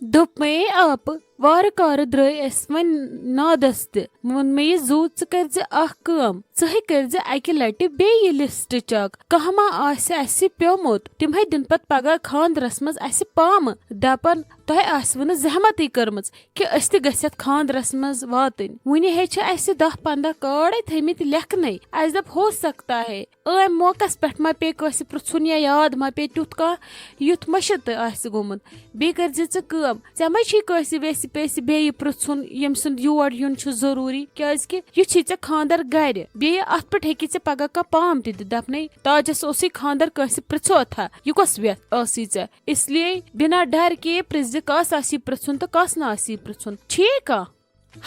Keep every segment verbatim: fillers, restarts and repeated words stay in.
دوٚپ مےٚ، "اے آپہٕ، وارٕ کارٕ درٛاے أسۍ وۄنۍ نادس تہِ۔ ووٚن مےٚ، یہِ زُو، ژٕ کٔرزِ اکھ کٲم، ژٕہے کٔرزِ اکہِ لٹہِ بیٚیہِ یہِ لسٹ چیک، کانٛہہ ما آسہِ اسہِ پیومُت۔ تِمے دِن پتہٕ پگاہ خاندرس منٛز اسہِ پامہٕ، دپن، تۄہہِ آسوٕ نہٕ زحمتٕے کٔرمٕژ کہِ أسۍ تہِ گژھِ یتھ خاندرس منٛز واتٕنۍ۔ وُنہِ ہے چھِ اسہِ دَہ پنٛداہ کارڈے تھٲومٕتۍ لیکھنَے۔ اسہِ دوٚپ، ہو سکتا ہے، أمۍ موقعس پٮ۪ٹھ ما پیٚیہِ کٲنٛسہِ پرٛژھُن یا یاد ما پیٚیہِ تیُتھ کانٛہہ، یُتھ مٔشِتھ تہِ آسہِ گوٚمُت۔ بیٚیہِ کٔرزِ ژٕ کٲم، ژےٚ ما چھُے کٲنٛسہِ ویسہِ پیسہِ بیٚیہِ پرٛژھُن، ییٚمۍ سُنٛد یور یُن چھُ ضروٗری، کیازِ کہِ یہِ چھُے ژےٚ خاندر گرِ۔ بیٚیہِ اتھ پٮ۪ٹھ ہیٚکہِ ژےٚ پگاہ کانٛہہ پام تہِ دِتھ، دپنے، تاجس اوسُے خاندر، کٲنٛسہِ پرٛژھو تھا، یہِ کۄس وٮ۪تھ ٲسٕے ژےٚ؟ اس لیے بنا ڈر کے پرٛژھزِ، کس آسی پرٛژھُن تہٕ کس نہٕ آسی پرٛژھُن۔ ٹھیٖک آ؟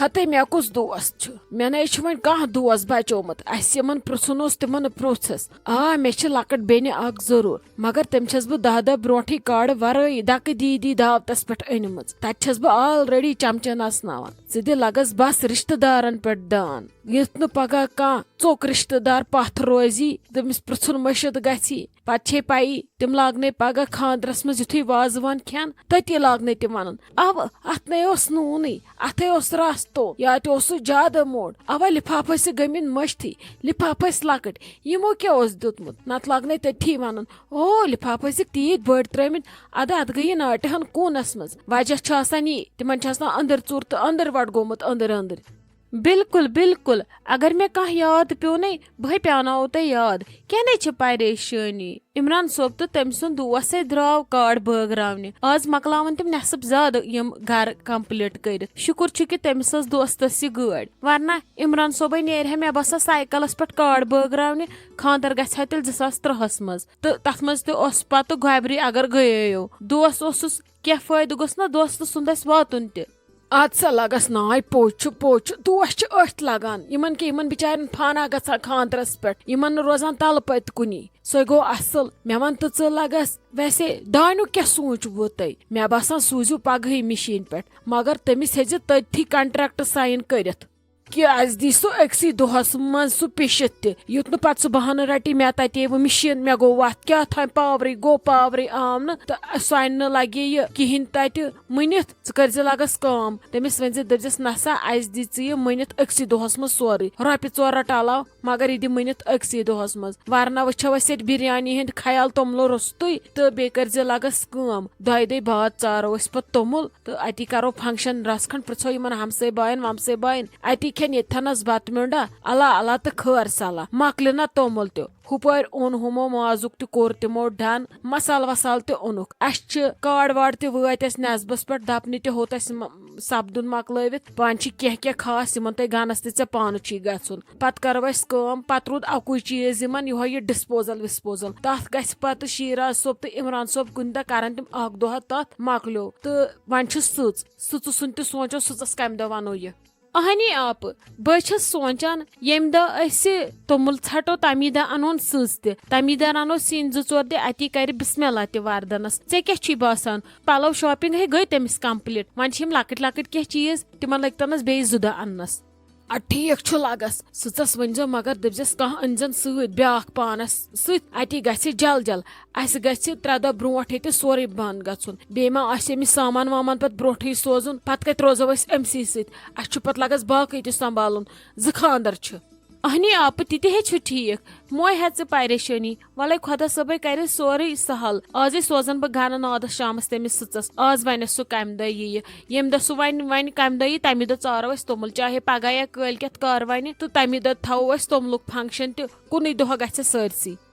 ہتے، مےٚ کُس دوست چھُ؟ مےٚ نے چھُ وۄنۍ کانٛہہ دوست بچومُت۔ اسہِ یِمن پرٛژھُن اوس، تِمن پرٛوژھس۔ آ، مےٚ چھِ لۄکٕٹ بیٚنہِ اکھ ضروٗر، مگر تٔمۍ چھَس بہٕ دَہ دۄہ برونٹھٕے کارڈ ورٲے دکہٕ دیٖدی دعوتس پٮ۪ٹھ أنمٕژ۔ تتہِ چھَس بہٕ already چمچہٕ نژناوان۔ ژٕ دِ لگس بس رشتہٕ دارن پٮ۪ٹھ دان، یُتھ نہٕ پگاہ کانٛہہ ژوٚک رشتہٕ دار پتھ روزی، تٔمِس پرٛژھُن مٔشِتھ گژھی۔ پتہٕ چھے پیی، تِم لاگنے پگاہ خاندرس منٛز یُتھُے وازوان کھٮ۪ن، تٔتی لاگنے تِم ونُن، "اَوٕ، اتھ نے اوس نوٗنٕے، اتھے اوس رس توٚت، یا تہِ اوسُس زیادٕ موٚٹ۔ اوا، لفافہٕ ٲسۍ گٔمٕتۍ مٔشتھٕے، لفافہٕ ٲسۍ لۄکٕٹۍ، یِمو کیٛاہ اوس دیُتمُت؟" نتہٕ لاگنے تٔتھی ونُن، "او، لفافہٕ ٲسِکھ تیٖتۍ بٔڑۍ ترٲومٕتۍ، ادٕ اتھ گٔیہِ ناٹہن کوٗنس منٛز۔ وجہ چھُ آسان یی، تِمن چھُ آسان أنٛدٕر ژوٚر تہٕ أنٛدٕر وٹ گوٚمُت أنٛدٕر أنٛدٕر۔" بِلکُل، بِلکُل۔ اگر مےٚ کانٛہہ یاد پیوٚو نے، بہٕ ہے پیٛاناوو تۄہہِ یاد۔ کینٛہہ نے چھِ پریشٲنی۔ عمران صٲب تہٕ تٔمۍ سُنٛد دوس ہے درٛاو کارڈ بٲگراونہِ۔ آز مۄکلاون تِم نٮ۪صٕف زیادٕ یِم گرٕ complete کٔرِتھ۔ شُکُر چھُ کہِ تٔمِس ٲس دوستس یہِ گٲڑۍ۔ ورنہ عمران صٲبے نیرِ ہا، مےٚ باسان، سایکلس پٮ۪ٹھ کارڈ بٲگراونہِ۔ خانٛدر گژھِ ہا تیٚلہِ زٕ ساس ترٛہس منٛز۔ تہٕ تتھ منٛز تہِ اوس پتہٕ گۄبرٕے اگر گٔییو۔ دوس اوسُس، کیٛاہ فٲیدٕ گوٚژھ نہ دوستہٕ سُنٛد اسہِ واتُن تہِ؟ اد سا لگس ناے، پوٚز چھُ، پوٚز چھُ، دوس چھِ أتھۍ لگان۔ یِمن کیٛاہ، یِمن بِچارٮ۪ن فانا گژھان خانٛدرس پٮ۪ٹھ، یِمن نہٕ روزان تلہٕ پتہِ کُنی۔ سُے گوٚو اصل۔ مےٚ ون تہٕ ژٕ لگس، ویسے دانیُک کیٛاہ سوٗنچوٕ تۄہہِ؟ مےٚ باسان سوٗزِو پگہٕے مِشیٖن پٮ۪ٹھ، مگر تٔمِس ہیٚزِ تٔتھی کنٹریکٹ ساین کٔرِتھ۔ کہِ اسہِ دی سُہ أکسٕے دۄہس منٛز سُہ پِشِتھ تہِ، یُتھ نہٕ پتہٕ سُہ بہانہٕ رٹہِ، "مےٚ تتے وۄنۍ مِشیٖن، مےٚ گوٚو وتھ، کیٛاہ تام پاورٕے گوٚو، پاورٕے آو نہٕ"، تہٕ سانہِ نہٕ لگہِ یہِ کِہینۍ تتہِ مٔنِتھ۔ ژٕ کٔرزِ لگس کٲم، تٔمِس ؤنزِ، دٔپزٮ۪س، "نسا، اسہِ دی ژٕ یہِ مٔنِتھ أکسٕے دۄہس منٛز سورُے، رۄپیہِ ژور رٹہٕ علاوٕ، مگر یہِ دِ مٔنِتھ أکسٕے دۄہس منٛز، ورنہ وٕچھو أسۍ ییٚتہِ بِریانی ہٕنٛدۍ خیال توٚملو روٚستُے، تہٕ بیٚیہِ کٔرزِ لگس کٲم، دۄیہِ دۄہہِ بعد ژارو أسۍ پتہٕ توٚمُل تہٕ اتی کرو فنکشن رژھ کھنڈ، پرژھو یِمن ہمساے باین ومساے باین، اتی کھٮ۪ن ییٚتہِ تھنس بتہٕ میوٚنڈا، اللہ اللہ تہٕ خٲر صلاح، مۄکلہِ نہ توٚمُل تہِ۔ ہُپٲرۍ اوٚن ہُمو مازُک تہِ کوٚر تِمو ڈن، مسالہٕ وسالہٕ تہِ اوٚنُکھ۔ اسہِ چھِ کارڈ وارڈ تہِ وٲتۍ اسہِ نٮ۪صبس پٮ۪ٹھ، دپنہِ تہِ ہوٚت اسہِ م-، سپدُن مۄکلٲوِتھ۔ وۄنۍ چھِ کینٛہہ کینٛہہ خاص یِمن تۄہہِ گنس تہِ ژےٚ پانہٕ چھُے گژھُن۔ پتہٕ کرو أسۍ کٲم، پتہٕ روٗد اکُے چیٖز یِمن، یِہوے یہِ ڈسپوزل وسپوزل۔ تتھ گژھِ پتہٕ شیراز صٲب تہٕ عمران صٲب کُنہِ دۄہ کرن تِم اکھ دۄہ تتھ، مۄکلیو۔ تہٕ وۄنۍ چھُ سٕژ، سٕژٕ سُنٛد تہِ سونچو، سٕژس کمہِ دۄہ ونو یہِ۔ اہنی آپہٕ، بہٕ چھَس سونٛچان، ییٚمہِ دۄہ أسۍ توٚمُل ژھٹو، تَمی دۄہ اَنون سٕژ تہِ، تَمی دۄہ رَنو سِنۍ زٕ ژور تہِ، اَتی کَرِ بسم اللہ تہِ وردنَس۔ ژےٚ کیٛاہ چھُے باسان؟ پَلو shopping ہے گٔے تٔمِس complete، وۄنۍ چھِ یِم لۄکٕٹۍ لۄکٕٹۍ کینٛہہ چیٖز، تِمَن لٔگۍ تَنَس بیٚیہِ زٕ دۄہ اَننَس۔ اَدٕ ٹھیٖک چھُ لَگَس، سٕژَس ؤنۍزیو، مگر دٔپۍزٮ۪س کانٛہہ أنۍزٮ۪ن سۭتۍ، بیٛاکھ پانَس سۭتۍ، اَتی گژھِ جل جل۔ اسہِ گژھِ ترٛےٚ دۄہ برونٹھ ییٚتہِ سورُے بند گژھُن۔ بیٚیہِ ما آسہِ أمِس سامان وامان پتہٕ برونٹھٕے سوزُن، پتہٕ کتہِ روزو أسۍ أمسٕے سۭتۍ؟ اسہِ چھُ پتہٕ لگس باقٕے تہِ سنبھالُن، زٕ خاندر چھِ۔ اہنی آپہٕ، تہِ تہِ ہے چھُ ٹھیٖک، مۄے ہےٚ ژٕ پریشٲنی۔ ولے خۄدا صٲبے کرِ سورُے سہل۔ آزے سوزن بہٕ گرٕ نادس شامس تٔمِس سٕژس۔ آز ونٮ۪س سُہ کمہِ دۄہ یِیہِ۔ ییٚمہِ دۄہ سُہ ونہِ، ونہِ کمہِ دۄہ یِیہِ، تمہِ دۄہ ژارو أسۍ توٚمُل، چاہے پگاہ یا کٲلۍ کٮ۪تھ کر ونہِ، تہٕ تمہِ دۄہ تھاوو أسۍ توٚملُک function تہِ۔ کُنُے دۄہ گژھِ سٲرسٕے۔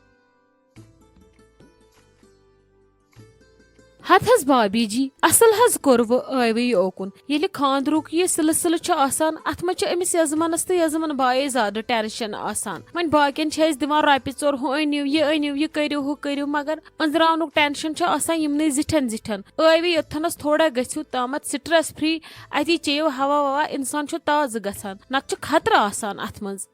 ہتہٕ حظ بابی جی، اصل حظ کوٚروٕ ٲوٕے اوکُن۔ ییٚلہِ خاندرُک یہِ سلسلہٕ چھُ آسان، اتھ منٛز چھِ أمِس یزمانس تہٕ یزمان بایے زیادٕ tension آسان۔ وۄنۍ باقین چھِ أسۍ دِوان رۄپیہِ ژور، ہُہ أنِو، یہِ أنِو، یہِ کٔرِو، ہُہ کٔرِو، مگر أنٛزراونُک tension چھُ آسان یِمنٕے زِٹھٮ۪ن زِٹھٮ۪ن۔ ٲوٕے یوٚتتھنس تھوڑا گٔژھِو تامتھ stress free، اتی چیٚیِو ہوا ووا، انسان چھُ تازٕ گژھان، نتہٕ چھُ خطرٕ آسان اتھ منٛز۔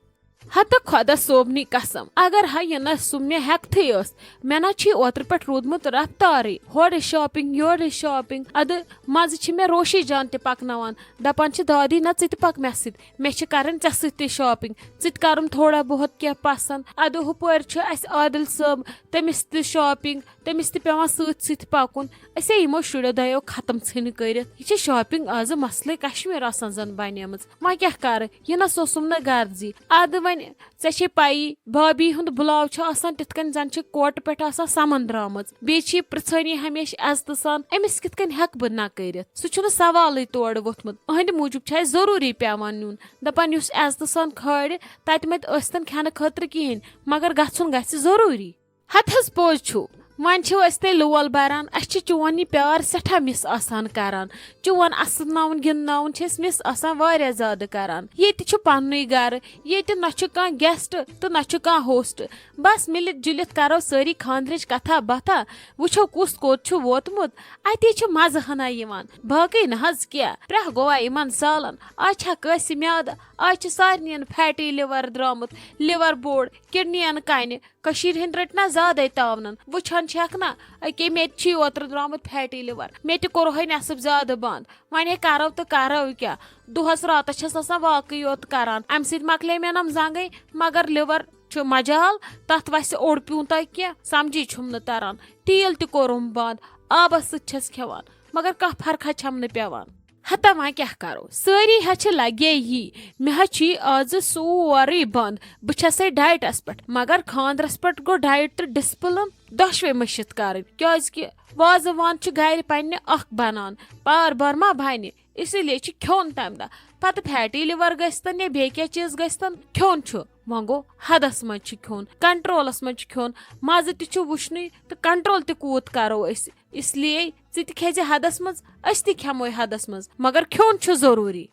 ہتہٕ خۄدا صٲبنٕے قسم، اگر ہا یہِ نہ سُہ مےٚ ہٮ۪کتھٕے ٲس، مےٚ نہ چھی اوترٕ پٮ۪ٹھ روٗدمُت رفتارٕے۔ ہورٕ شاپنگ، یورٕ شاپنگ۔ ادٕ منٛزٕ چھِ مےٚ روشی جان تہِ پکناوان، دپان چھِ، "دادی، نہ ژٕ تہِ پک مےٚ سۭتۍ، مےٚ چھِ کرٕنۍ ژےٚ سۭتۍ تہِ شاپنگ، ژٕ تہِ کرُن تھوڑا بہت کینٛہہ پسند۔" ادٕ ہُپٲرۍ چھُ اسہِ عادل صٲب، تٔمِس تہِ شاپنگ، تٔمِس تہِ پٮ۪وان سۭتۍ سۭتۍ پکُن۔ أسے یِمو شُرٮ۪و دۄیو ختم ژھٕنہِ کٔرِتھ۔ یہِ چھِ شاپنگ آزٕ مسلے کشمیر آسان زن بنیمٕژ۔ وۄنۍ کیٛاہ کرٕ؟ یہِ نہ سوٗزُم نہٕ غرضی۔ ادٕ وۄنۍ ژےٚ چھے پَیی، بھابھی ہُنٛد بُلاو چھُ آسان تِتھ کٔنۍ زن چھِ کوٹہٕ پٮ۪ٹھ آسان سمن درٛامٕژ۔ بیٚیہِ چھِ یہِ پرژھٲنی ہمیشہِ عزتہٕ سان، أمِس کِتھ کٔنۍ ہٮ۪کہٕ بہٕ نہ کٔرِتھ؟ سُہ چھُنہٕ سوالٕے تورٕ ووٚتھمُت۔ أہنٛدِ موٗجوٗب چھُ اَسہِ ضروٗری پٮ۪وان نیُن۔ دپان، یُس عزتہٕ سان کھالہِ، تتہِ متہِ ٲسۍتن کھٮ۪نہٕ خٲطرٕ کِہیٖنۍ، مگر گژھُن گژھِ ضروٗری۔ ہتہٕ حظ پوٚز چھُ۔ وۄنۍ چھِو أسۍ تۄہہِ لول بران، اَسہِ چھِ چون یہِ پیار سٮ۪ٹھاہ مِس آسان کران۔ چون اَسناوُن گِنٛدناوُن چھِ أسۍ مِس آسان واریاہ زیادٕ کران۔ ییٚتہِ چھُ پننُے گرٕ، ییٚتہِ نہ چھُ کانٛہہ گیسٹ تہٕ نہ چھُ کانٛہہ ہوسٹ۔ بس مِلِتھ جُلِتھ کرو سٲری خانٛدرٕچ کتھا باتھا، وٕچھو کُس کوٚت چھُ ووتمُت۔ اَتی چھُ مزٕ ہنا یِوان، باقٕے نہ حظ کینٛہہ۔ پرٛاہ گوٚوا یِمن سالن؟ آز چھا کٲنٛسہِ میادٕ؟ آز چھُ سارنٕین فیٹی لِور درٛامُت، لِور بوڑ، کِڈنِین کنہِ۔ کٔشیٖرِ ہٕنٛدۍ رٔٹۍ نا زیادَے تاونَن۔ وٕچھان چھَکھ نا، أکے مےٚ تہِ چھی اوترٕ درٛامُت فیٹی لِور۔ مےٚ تہِ کوٚرہے نٮ۪صٕب زیادٕ بنٛد۔ وۄنۍ ہے کَرو تہٕ کَرو کیٛاہ؟ دۄہَس راتَس چھَس آسان واکٕے یوت کَران۔ اَمہِ سۭتۍ مۄکلے مےٚ نَم زنٛگَے، مگر لِور چھُ مجال، تَتھ وَسہِ اوٚڑ پیوٗنٛتہ کینٛہہ، سَمجی چھُم نہٕ تَران۔ تیٖل تہِ کوٚرُم بنٛد، آبَس سۭتۍ چھَس کھٮ۪وان، مگر کانٛہہ فرقہ چھَم نہٕ پٮ۪وان۔ ہتا وۄنۍ کیٛاہ کرو، سٲری ہا چھِ لگے یی۔ مےٚ ہا چھُ یہِ آزٕ سورُے بنٛد۔ بہٕ چھسے ڈایٹس پٮ۪ٹھ، مگر خانٛدرس پٮ۪ٹھ گوٚو ڈایٹ تہٕ ڈسپلن دۄشوے مٔشِتھ کرٕنۍ، کیازِ کہِ وازٕ وان چھُ گرِ پننہِ اکھ بنان، بار بار ما بنہِ، اسی لیے چھُ کھیوٚن تمہِ دۄہ۔ پتہٕ فیٹی لِور گٔژھتن یا بیٚیہِ کینٛہہ چیٖز گٔژھتن، کھیوٚن چھُ۔ وۄنۍ گوٚو حدس منٛز چھُ کھیوٚن، کنٹرولس منٛز چھُ کھیوٚن، مزٕ تہِ چھُ وٕچھنُے تہٕ کنٹرول تہِ کوٗت کرو أسۍ۔ اس لیے ژٕ تہِ کھیٚزِ حدس منٛز، أسۍ تہِ کھٮ۪موے حدس منٛز، مگر کھیوٚن چھُ ضروٗری۔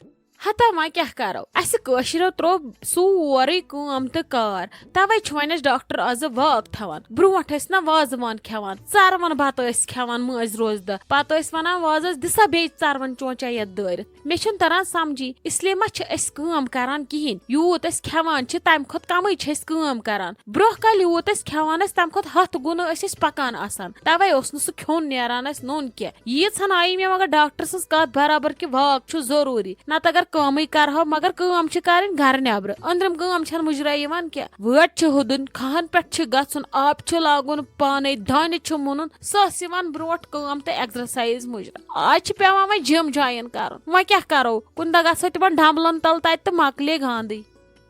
ہتا وۄنۍ کیٛاہ کرو؟ اسہِ کٲشرٮ۪و تروو سورُے کٲم تہٕ کار، توے چھُ وۄنۍ اسہِ ڈاکٹر آزٕ واک تھاوان۔ برونٛٹھ ٲسۍ نہ وازوان کھٮ۪وان، ژروَن بتہٕ ٲسۍ کھٮ۪وان مٲنٛزِ روزٕ دۄہ، پتہٕ ٲسۍ ونان وازس، "دِ سا بیٚیہِ ژروَن چونچا یتھ دٲرِتھ۔" مےٚ چھُنہٕ تران سمجھی، اس لیے ما چھِ أسۍ کٲم کران کِہیٖنۍ؟ یوٗت أسۍ کھٮ۪وان چھِ، تمہِ کھۄتہٕ کمٕے چھِ أسۍ کٲم کران۔ برونٛہہ کالہِ یوٗت أسۍ کھٮ۪وان ٲسۍ، تمہِ کھۄتہٕ ہتھ گُنہٕ ٲسۍ أسۍ پکان آسان، توے اوس نہٕ سُہ کھیوٚن نیران اَسہِ نوٚن کینٛہہ۔ ییٖژ ہن آیی مےٚ مگر ڈاکٹر سٕنٛز کتھ برابر کہِ واک چھُ ضروٗری، نتہٕ اگر کٲمٕے کرہو، مگر کٲم چھِ کرٕنۍ گرٕ نٮ۪برٕ، أنٛدرِم کٲم چھنہٕ مُجرا یِوان کینٛہہ۔ وٲر چھِ ہُدٕنۍ، کھہن پٮ۪ٹھ چھِ گژھُن، آب چھُ لاگُن پانے، دانہِ چھُ مُنُن، سۄ ٲس یِوان برونٛٹھ کٲم تہٕ ایکزرسایز مُجرا۔ آز چھِ پٮ۪وان وۄنۍ جم جوین کرُن، وۄنۍ کیٛاہ کرو؟ کُنہِ دۄہ گژھو تِمن ڈمبلن تل تتہِ تہٕ مۄکلے گاندٕے۔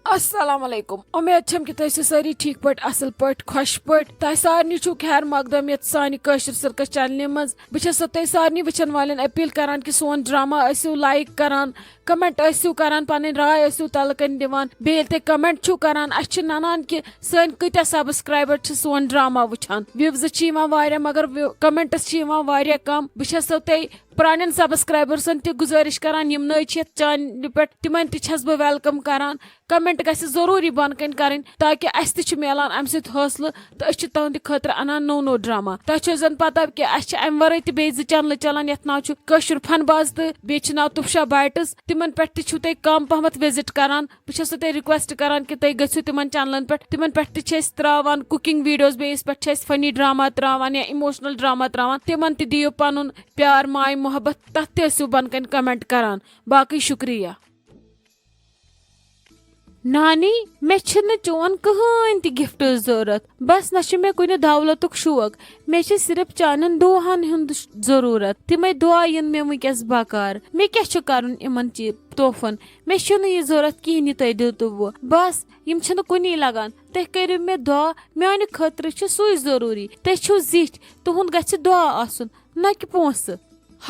السلام علیکم، امید چھم کہِ تُہۍ ٲسِو سٲری ٹھیٖک پٲٹھۍ، اصل پٲٹھۍ، خۄش پٲٹھۍ۔ تۄہہِ سارنٕے چھُو خیر مقدم یتھ سانہِ کٲشِر سرکس چینلہِ منٛز۔ بہٕ چھسو تۄہہِ سارنٕے وٕچھن والٮ۪ن اپیل کران کہِ سون ڈرامہ ٲسِو لایک کران، کمنٹ ٲسِو کران، پنٕنۍ راے ٲسِو تلہٕ کنۍ دِوان۔ بیٚیہِ ییٚلہِ تُہۍ کمنٹ چھِو کران، اسہِ چھِ ننان کہِ سٲنۍ کۭتیاہ سبسکرایبر چھِ سون ڈرامہ وٕچھان۔ ویوزٕ چھِ یِوان واریاہ، مگر کمنٹس چھِ یِوان واریاہ کم۔ بہٕ چھسو تۄہہِ پرانٮ۪ن سبسکرایبرسن تہِ گُزٲرِش کران، یِم نٔے چھِ یتھ چینلہِ پٮ۪ٹھ، تِمن تہِ چھس بہٕ ویلکم کران۔ کمنٹ گژھِ ضروٗری بۄنہٕ کنہِ کرٕنۍ، تاکہِ اسہِ تہِ چھُ میلان امہِ سۭتۍ حوصلہٕ تہٕ أسۍ چھِ تُہنٛدِ خٲطرٕ انان نوٚو نوٚو ڈرامہ۔ تۄہہِ چھو زن پتہ کہِ اسہِ چھِ امہِ ورٲے تہِ بیٚیہِ زٕ چینلہٕ چلان، یتھ ناو چھُ کٲشُر فن باز تہٕ بیٚیہِ چھِ ناو تُفشا بایٹس۔ تِمن پٮ۪ٹھ تہِ چھِو تُہۍ کم پہمتھ وزٹ کران۔ بہٕ چھسو تۄہہِ ریکویسٹ کران کہِ تُہۍ گٔژھِو تِمن چینلن پٮ۪ٹھ۔ تِمن پٮ۪ٹھ تہِ چھِ أسۍ تراوان کُکنگ ویڈیوز، بیٚیہِ یِتھ پٲٹھۍ چھِ أسۍ فنی ڈرامہ تراوان یا ایموشنل ڈرامہ تراوان۔ تِمن تہِ دِیِو پنُن پیار، ماے، محبت، تتھ تہِ ٲسِو بۄنہٕ کنہِ کمنٹ کران۔ باقٕے شُکریہ۔ نانی، مےٚ چھِنہٕ چون کٕہٕنۍ تہِ گفٹ ضرورت۔ بس، نہ چھُ مےٚ کُنہِ دولتُک شوق۔ مےٚ چھِ صرف چانٮ۪ن دُعاہن ہُنٛد ش-، ضرورت۔ تِمے دُعا یِن مےٚ وٕنکیٚس بکار۔ مےٚ کیٛاہ چھُ کرُن یِمن چی-، تحفن؟ مےٚ چھُنہٕ یہِ ضرورت کِہیٖنۍ یہِ تۄہہِ دِتوُ۔ بس، یِم چھِنہٕ کُنی لگان۔ تُہۍ کٔرِو مےٚ دُعا، میانہِ خٲطرٕ چھُ سُے ضروٗری۔ تُہۍ چھِو زِٹھۍ، تُہُنٛد گژھِ دُعا آسُن، نہ کہِ پونٛسہٕ۔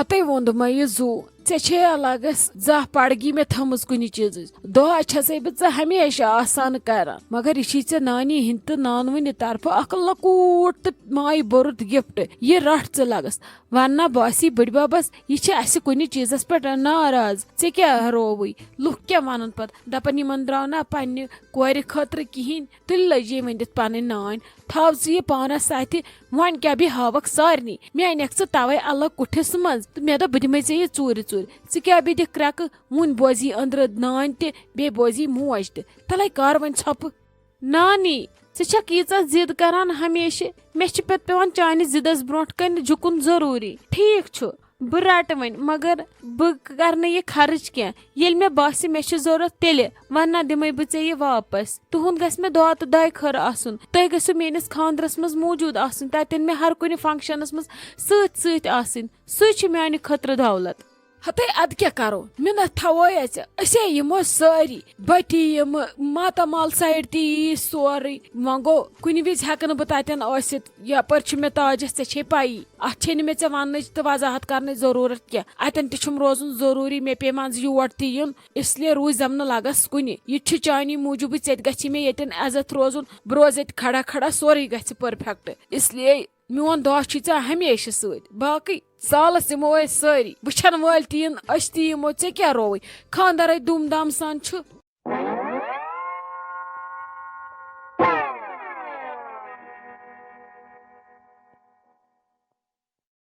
ہتے ووٚن دوٚپمَے یہِ زُو، ژےٚ چھے الگس زانٛہہ پڑگی مےٚ تھٲمٕژ کُنہِ چیٖزٕچ۔ دُعا چھسے بہٕ ژےٚ ہمیشہ آسان کران، مگر یہِ چھُے ژےٚ نانی ہٕنٛدِ تہٕ نانوٕنہِ طرفہٕ اکھ لۄکوٗٹ تہٕ مایہِ بوٚرُت گفٹ۔ یہِ رٹھ ژٕ لگس۔ ورنہ باسی بٔڈۍ ببس، یہِ چھِ اسہِ کُنہِ چیٖزس پٮ۪ٹھ ناراض۔ ژےٚ کیٛاہ رووُے؟ لُکھ کیٛاہ ونن پتہٕ؟ دپن یِمن درٛاو نہ پننہِ کورِ خٲطرٕ کِہیٖنۍ۔ تُلۍ لٔجے ؤنِتھ پنٕنۍ نانۍ۔ تھاو ژٕ یہِ پانس اتھِ، وۄنۍ کیٛاہ بیٚیہِ ہاوکھ سارنٕے؟ مےٚ انکھ ژٕ توے الگ کُٹھِس منٛز تہٕ مےٚ دوٚپ بہٕ دِمے ژےٚ یہِ ژوٗرِ ژوٗرِ۔ ژٕ کیٛاہ بیٚیہِ دِکھ کرٛٮ۪کہٕ؟ وُنۍ بوزی أنٛدرٕ نانۍ تہِ، بیٚیہِ بوزی موج تہِ۔ تلے کر وۄنۍ ژھۄپہٕ۔ نانی، ژٕ چھکھ ییٖژاہ ضد کران ہمیشہٕ، مےٚ چھِ پتہٕ پٮ۪وان چانہِ ضدس برونٛٹھ کنہِ جُکُن ضروٗری۔ ٹھیٖک چھُ، بہٕ رٹہٕ وۄنۍ، مگر بہٕ کرٕ نہٕ یہِ خرٕچ کینٛہہ۔ ییٚلہِ مےٚ باسہِ مےٚ چھِ ضروٗرت، تیٚلہِ ورنہ دِمے بہٕ ژےٚ یہِ واپس۔ تُہُنٛد گژھِ مےٚ دعا تہٕ دعایہِ خٲر آسُن۔ تُہۍ گٔژھِو میٲنِس خانٛدرس منٛز موٗجوٗد آسٕنۍ، تتٮ۪ن مےٚ ہر کُنہِ فنکشنس منٛز سۭتۍ سۭتۍ آسٕنۍ۔ سُے چھُ میانہِ خٲطرٕ دولت۔ ہتے ادٕ کیٛاہ کرو؟ مِنت تھاوو ژےٚ، أسے یِمو سٲری۔ بٔٹی یِمہٕ، ماتامال سایڈ تہِ یی سورُے۔ وۄنۍ گوٚو، کُنہِ وِزِ ہٮ۪کہٕ نہٕ بہٕ تتٮ۪ن ٲسِتھ۔ یپٲرۍ چھُ مےٚ تاجس، ژےٚ چھے پَیی۔ اتھ چھے نہٕ مےٚ ژےٚ وننٕچ تہٕ وضاحت کرنٕچ ضروٗرت کینٛہہ۔ اتٮ۪ن تہِ چھُم روزُن ضروٗری، مےٚ پیٚیہِ منٛزٕ یور تہِ یُن۔ اس لیے روٗززٮ۪م نہٕ لگس کُنہِ۔ یہِ تہِ چھُ چانی موٗجوٗبٕے، ژےٚ تہِ گژھی مےٚ ییٚتٮ۪ن عزت روزُن۔ بہٕ روزٕ ییٚتہِ کھڑا کھڑا، سورُے گژھِ پٔرفیکٹ۔ اس لیے میون دعا چھُے ژےٚ ہمیشہٕ سۭتۍ۔ باقٕے سالس یِمو أسۍ سٲری۔ وٕچھن وٲلۍ تہِ یِن، أسۍ تہِ یِمو، ژےٚ کیٛاہ رووُے؟ خانٛدر ہے دوٗم دام سان چھُ۔